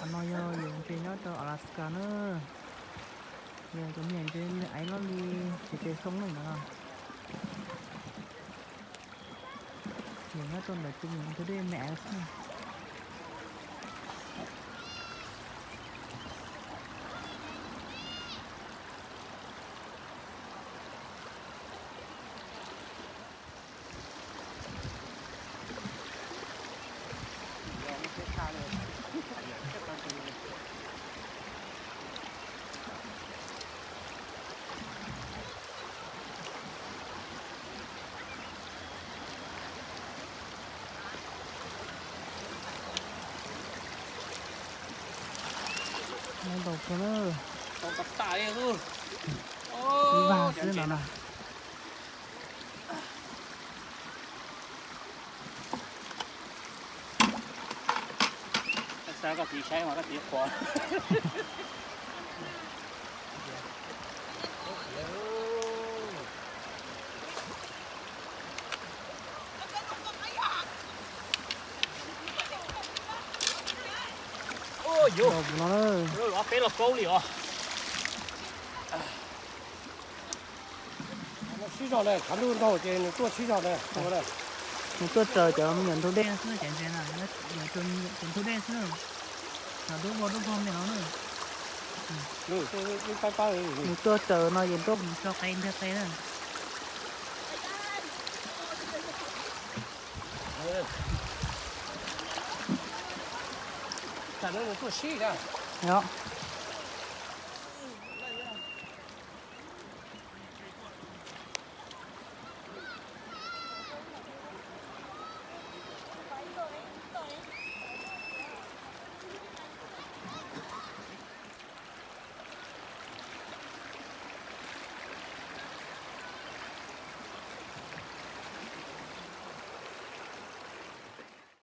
No yog yus ntses nyob rau Alaska na. Yog cov me nyuam ntses me aiv loj li ces tes xoo no no. Ces nyob rau ntawm tus me nyuam ntug dej me aiv xwb. Ntaus kawg na. Ib vag xwb no na. Xav koj txiv saib mas koj txiv qhuav. Ua no, peb los kaub li os. Sib zog na, tshav ntuj ntaug ces nws tuaj sib zog na. Nws tuaj raws cov me nyuam ntug dej xwb, cov ntses na, cov ntug dej xwb. Cov dub vog dub vog me no na. Nws tuaj raws no ces ntuj mus tso qe nteg qe na. Yog.